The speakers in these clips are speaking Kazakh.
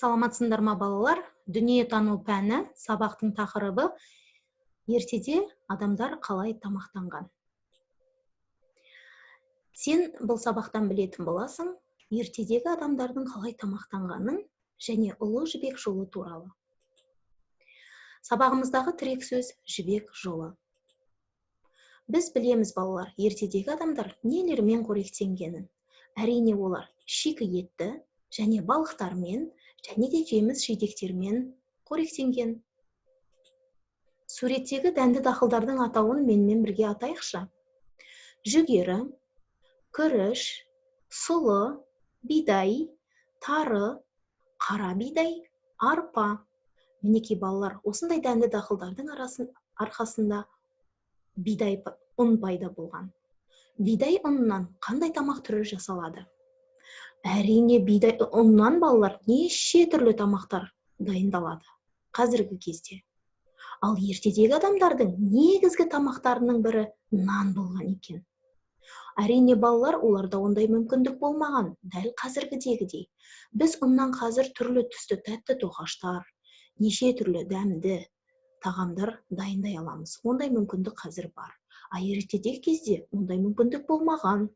Саламатсыңдар ма, балалар? Дүниетану пәні, сабақтың тақырыбы: ертеде адамдар қалай тамақтанған. Сен бұл сабақтан білетін боласың ертедегі адамдардың қалай тамақтанғанын және Ұлы Жібек жолы туралы. Сабағымыздағы тірек сөз: жібек жолы. Біз білеміз, балалар, ертедегі адамдар нелермен қоректенгенін. Әрине, олар шикі етті және балықтармен және де жеміс жидектермен қоректенген. Суреттегі дәнді дақылдардың атауын менімен бірге атайықшы: жүгері, күріш, сұлы, бидай, тары, қара бидай, арпа. Мінекей, балалар, осындай дәнді дақылдардың арқасында бидай, ұн пайда болған. Бидай ұнынан қандай тамақ түрі жасалады? Әрине, бидай ұнынан, балалар, неше түрлі тамақтар дайындалады қазіргі кезде. Ал ертедегі адамдардың негізгі тамақтарының бірі нан болған екен. Әрине, балалар, оларда ондай мүмкіндік болмаған дәл қазіргідегідей. Біз ұннан қазір түрлі түсті тәтті тоқаштар, неше түрлі дәмді тағамдар дайындай аламыз. Ондай мүмкіндік қазір бар. А ертедегі кезде ондай мүмкіндік болмаған.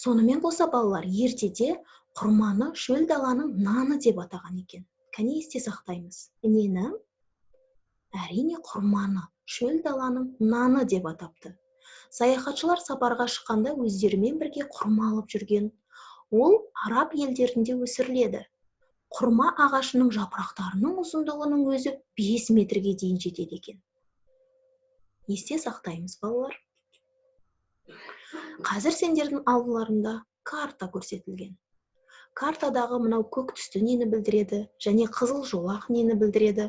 Сонымен қоса, балалар, ертеде құрманы шөл даланың наны деп атаған екен. Кәне, есте сақтаймыз. Нені? Әрине, құрманы шөл даланың наны деп атапты. Саяхатшылар сапарға шыққанда өздерімен бірге құрма алып жүрген. Ол араб елдерінде өсіріледі. Құрма ағашының жапырақтарының ұзындығының өзі 5 метрге дейін жетеді екен. Есте сақтаймыз, балалар. Қазір сендердің алдыларында карта көрсетілген. Картадағы мынау көк түсті нені білдіреді және қызыл жолақ нені білдіреді?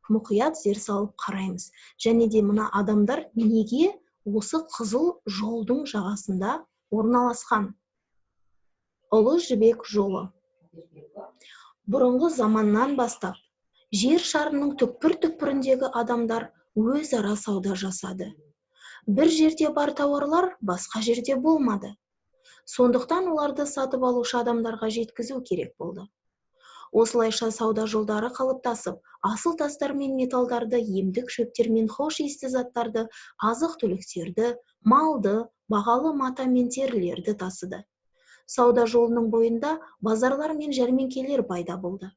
Мұқият зер салып қараймыз. Және де мына адамдар неге осы қызыл жолдың жағасында орналасқан? Ұлы Жібек жолы. Бұрынғы заманнан бастап жер шарының түкпір-түкпіріндегі адамдар өзара сауда жасады. Бір жерде бар тауарлар басқа жерде болмады. Сондықтан оларды сатып алушы адамдарға жеткізу керек болды. Осылайша сауда жолдары қалыптасып, асыл тастар мен металдарды, емдік шөптер мен хош иісті заттарды, азық түліктерді, малды, бағалы мата мен терілерді тасыды. Сауда жолының бойында базарлар мен жәрмеңкелер пайда болды.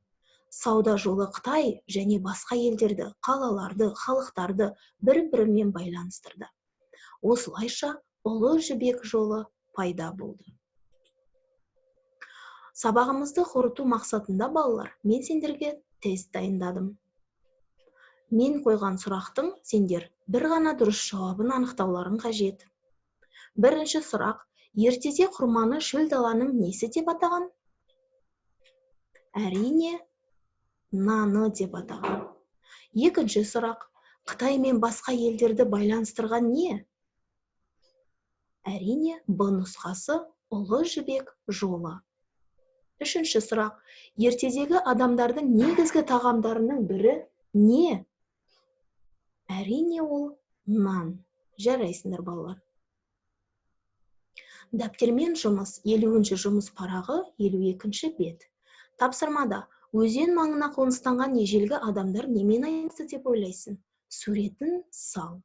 Сауда жолы Қытай және басқа елдерді, қалаларды, халықтарды бір-бірімен байланыстырды. Осылайша Ұлы Жібек жолы пайда болды. Сабағымызды қорыту мақсатында, балалар, мен сендерге тест дайындадым. Мен қойған сұрақтың сендер бір ғана дұрыс жауабын анықтауларың қажет. Бірінші сұрақ: ертеде құрманы шөл даланың несі деп атаған? Әрине, наны деп атаған. Екінші сұрақ: Қытай мен басқа елдерді байланыстырған не? Әрине, Б нұсқасы, Ұлы Жібек жолы. Үшінші сұрақ: ертедегі адамдардың негізгі тағамдарының бірі не? Әрине, ол нан. Жарайсыңдар, балалар. Дәптермен жұмыс: 50-ші жұмыс парағы, 52-ші бет. Тапсырмада: өзен маңына қоныстанған ежелгі адамдар немен айналысты деп ойлайсың? Суретін сал.